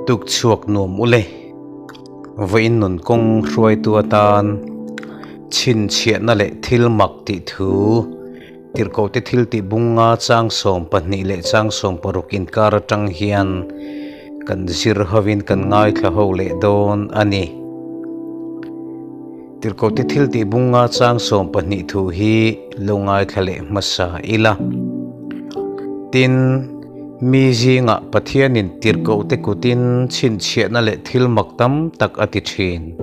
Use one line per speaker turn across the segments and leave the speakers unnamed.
Tuk chhuak nuam ule. Vawiin nun kawng hruaitu atan chhinchhiahna leh thil mak tih thu Tirhkohte thil tih bunga chang 12 leh chang 16 inkar atang hian kan zir hovin kan ngaithla ho leh dawn a ni. Tirhkohte thil tih bunga chang 12 thu hi lo ngaithla leh hmasa ila. Tin, mi zingah Pathianin tirhkohte kutin chhinchhiahna leh thil mak tam tak a ti thin.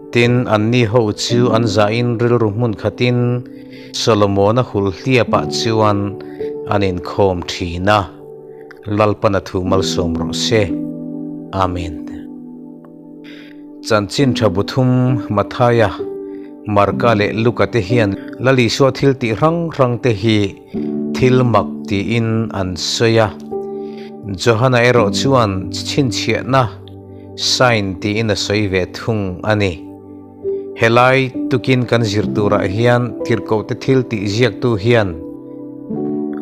Tin, anni ho chu an zahin rilru hmun khatin Solomona hul hliapah chuan an inkhawm thin a. Lalpan a thu malsawm rawh se. Amen. Chanchin tha bu thum Mathaia, Marka leh Luka te hian Lal Isua thil tih hrang hrang te hi thil mak tiin an sawi a. Johana erawh chuan chhinchhiahna, sign, tiin a sawi ve thung a ni. Helai tukin kan zir turah hian tirhkohte thil tih ziaktu hian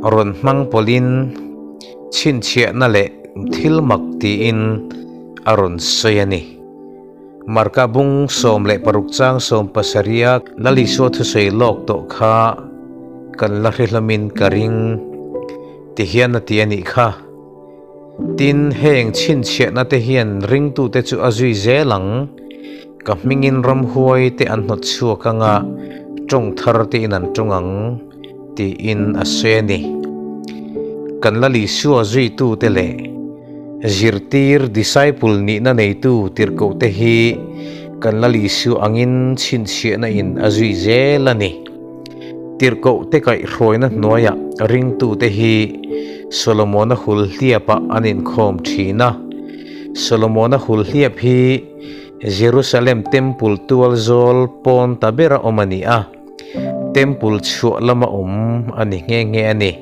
rawn hmang pawlhin chhinchhiahna leh thil mak tiin a rawn sawi a ni. Marka bung 16 chang 17 a Lal Isua thusawi lawk tawh kha kan la hre hlamin ka ring ti hian a ti a nih kha. Tin, heng chhinchhiahna te hian ringtute chu a zui zel ang. Ka hmingin ramhuai te an hnawt chhuak anga tawng thar tein an tawng ang tiin a sawi a ni. Kan Lal Isua zuitute leh zirtir, disciple, nihna neitu tirhkohte hi kan Lal Isua angin chhinchhiahna in a zui zel a ni. Tirhkohte kaihhruaina hnuaiah ringtute hi Solomona hul hliapah an inkhawm thin a. Solomona hul hliap hi Jerusalem Temple tual zawl pawn ta bera awm a ni a, Temple chhuah lama awm a ni nghe nghe a ni.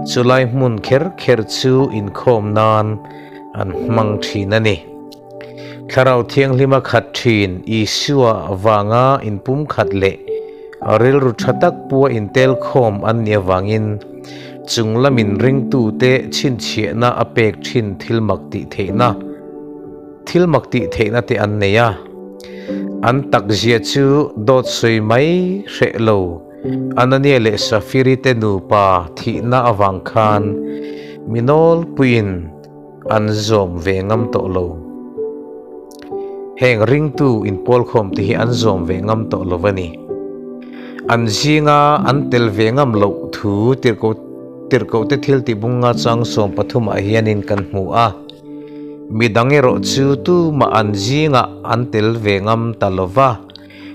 Chulai hmun kher kher chu inkhawm nan an hmang thin a ni. Thlarau Thianghlima khat thin Isua vanga inpumkhat leh rilru tha tak pua intelkhawm an nih avangin chung lamin ringtute chhinchhiahna a pek thin thil mak tih theihna thil mak tih theihna te an nei a. An takzia chu dawt sawi mai hreh lo Anania leh Safiri te nupa thihna avang khan mi nawlpuiin an zawm ve ngam tawh lo. Heng ringtu inpawlkhawm te hi an zawm ve ngam tawh lo a ni. An zinga an tel ve ngam loh thu tirhkoh tirhkohte thil tih bunga chang 13 ah hianin kan hmu a. Midang erawh chu tumah an zingah an tel ve ngam ta lo va,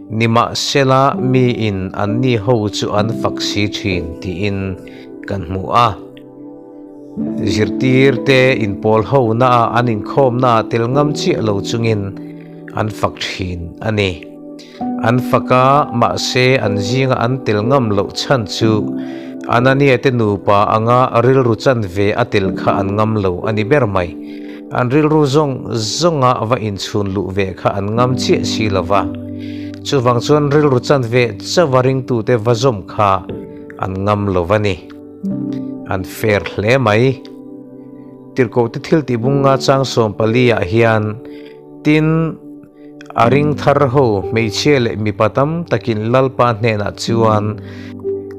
nimahsela miin anni ho chu an fak si thin tiin kan hmu a. Zirtirte inpawl honaah an inkhawmnaah tel ngam chiah lo chungin an fak thin a ni. An fak a, mahse an zinga an tel ngam loh chhan chu Anania te nupa anga rilru chan ve a tel kha an ngam lo a ni ber mai. An rilru zawng zawnga va inchhun luh ve kha an ngam chiah si lo va. Chuvang chuan rilru chan ve chauha ringtute va zawm kha an ngam lo a ni. An fair hle mai. Tirhkohte thil tih bunga chang 14 ah hian tin a ring thar ho hmeichhia leh mipa tam takin Lalpa hnenah chuan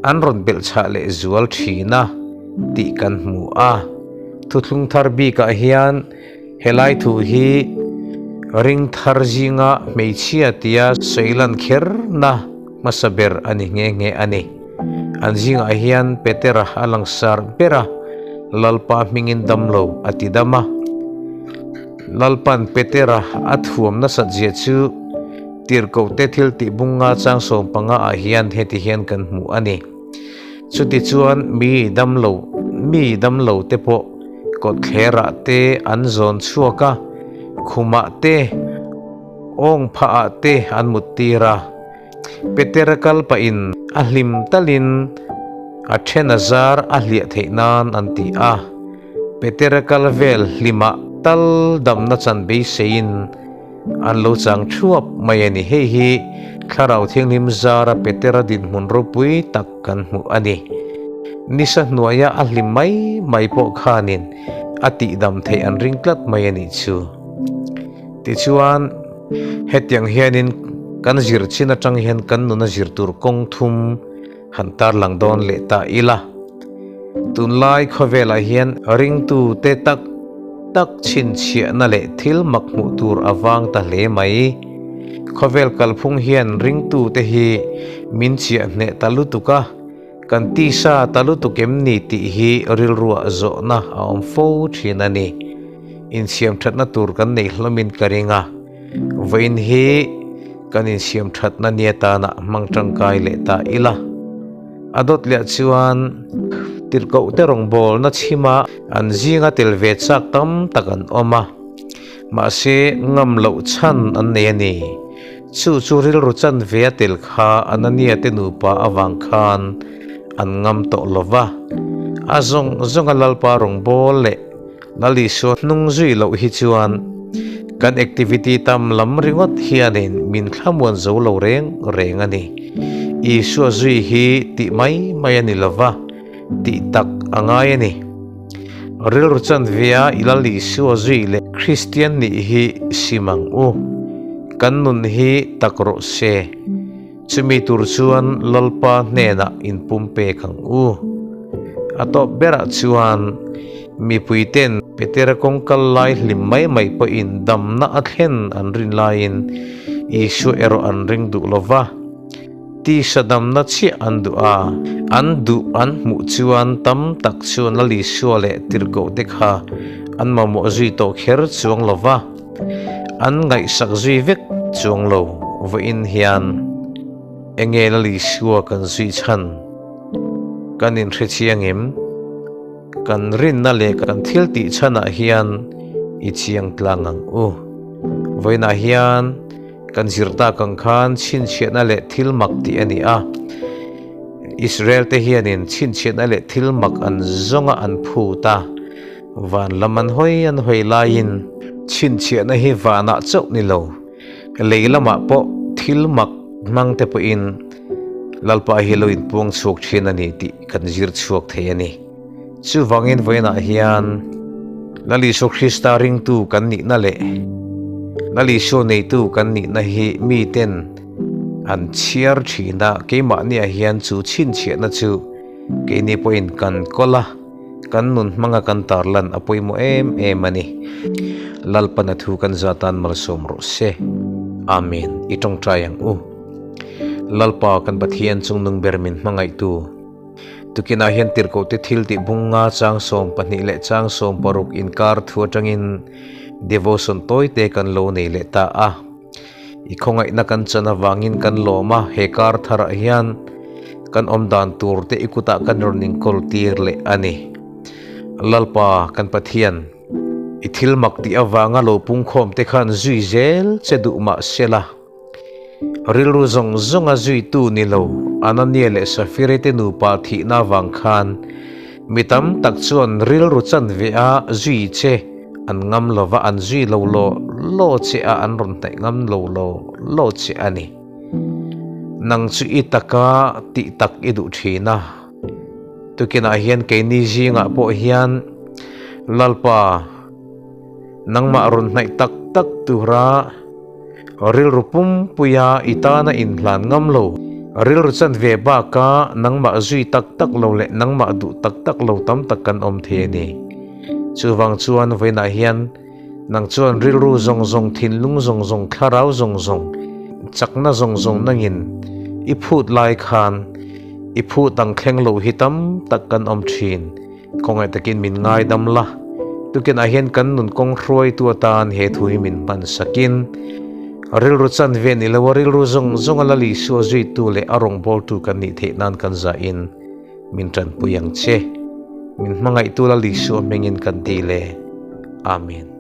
an rawn belh chhah leh zual thin a tih kan hmu a. Thuthlung thar bikah hian helai thu hi ring thar zinga hmeichhia tia sawilan kherna hmasa ber a ni nghe nghe a ni. An zingah hian Petera a langsar ber a, Lalpa hmingin dam lo a ti dam a. Lalpan Petera a thuam nasat zia chu Tirhkohte thil tih bunga chang 15 ah hian heti hian kan hmu a ni. Chutichuan mi dam lo mi dam lo te pawh kawtthlerah te an zawn chhuak a, khumah te, awng phahah te an mut tir a. Petera kal pahin a hlim talin a then a zar a hliah theih nan an ti a. Petera kal vel hlimah tal damna chan beiseiin an lo chang thuap mai a ni. Hei hi Thlarau Thianghlim zara Petera dinhmun ropui tak kan hmuh a ni. Nisa hnuaia a hlim mai mai pawh khanin. a tihdam theih an ring tlat mai a nih chu. Tichuan, hetiang hianin kan zir chin atang hian kan nuna zir tur kawng thum han tarlang dawn leh ta ila. Tunlai khawvelah hian ringtute tak tak chhinchhiahna leh thil mak hmuh tur a vang ta hle mai. Khawvel kalphung hian ringtute hi min chiah hneh ta lutuk a, kan tisa ta lutuk em ni tih hi rilruah zawhna a awm fo thin a ni. Insiam thatna tur kan nei hlawmin ka ring a, vawiin hi kan insiam thatna ni atana hmang tangkai leh ta ila. A dawt leh chuan tirhkoh te rawngbawlna chhima an zinga tel ve chak tam tak an awm a, mahse ngam loh chhan an nei a ni. Chu chu rilru chan ve a tel kha Anania te nupa avang khan an ngam tawh lo va. A zawng zawnga Lalpa rawngbâwl leh Lal Isua hnung zui loh hi chuan kan activity tam lam ringawt hianin min thlamuan zo lo reng reng a ni. Isua zui hi tih mai mai a ni lo va, tih tak a ngai a ni. Rilru chanvia i Lal Isua zui leh Kristian nih hi sim ang u. Kan nun hi tak rawh se. Chumi tur chuan Lalpa hnenah inpumpek ang u. A tawp berah chuan mipuiten Petera kawng kal lai hlim mai mai pawhin damna a thlen an rin laiin Isua erawh an ring duh lo va, tisa damna chiah an duh a. An duh an hmuh chuan tam tak chuan Lal Isua leh tirhkohte kha an mamawh zui tawh kher chuang lo va. An ngaihsak zui vek chuang lo vawiin hian enge Lal Isua kan zui chhan kan inhre chiang em? Kan rinna leh kan thil tih chhanah hian i chiang tlang ang u. Vawiinah hian kan zir tak ang khan chhinchhiahna leh thil mak tih a ni a. Israel te hianin chhinchhiahna leh thil mak an zawnga an phut a. Van lam an hawi an hawi laiin chhinchhiahna hi vanah chauh ni lo, lei lamah pawh thil mak hmang te pawhin Lalpa hi lo inpuang chhuak thin a ni tih kan zir chhuak thei a ni. Chuvangin vawiinah hian Lal Isua Krista ringtu kan nihna leh Lal Isua neitu kan nihna hi miten an chhiar thin a, keimahniah hian chu chhinchhiahna chu keini pawhin kan kawl a. Kan nun hmanga kan tarlan a pawimawh em em a ni. Lalpan a thu kan zatan malsawm rawh se. Amen. I tawngtai ang u. Lalpa kan Pathian chungnung ber min hmangaihtu. Tukinah hian tirhkohte thil tih bunga chang 12 leh chang 16 inkar thu atangin devotion tawite kan lo nei leh ta a. I khawngaihna kan chan avangin kan lawm a, he kar tharah hian kan awm dan tur te i kutah kan rawn inkawl tir leh a ni. Lalpa kan Pathian, i thil mak tih avanga lo pungkhawm te khan zui zel che duh mah sela, rilru zawng zawnga zuitu ni lo Anania leh Safira te nupa thihna avang khan mi tam tak chuan rilru chanve a zui che An ngam lo va, an zui lo law law che a, an rawn hnaih ngam lo law law che a ni. Nang chu i taka tih tak i duh thin a. Tukinah hian keini zingah pawh hian Lalpa, nangmah rawn hnaih tak tak tura rilru pumpuia i tana inhlan ngam lo, rilru chanve baka nangmah zui tak tak lo leh nangmah duh tak tak lo tam tak kan awm thei a ni. Chuvang chuan vawiinah hian nang chuan rilru zawng zawng, thinlung zawng zawng, thlarau zawng zawng, chakna zawng zawng nangin i phut lai khan i phut ang thleng loh hi tam tak kan awm thin. Khawngaih takin min ngaidam la. Tukinah hian kan nun kawng hruaitu atan he thu hi min hman sakin rilru chanve ni lo a rilru zawng zawng a Lal Isua zuitu leh a rawngbawltu kan nih theih nan kan zahin Min tanpui ang che. Min hmangaihtu Lal Isua hmingin kan dil e. Amen.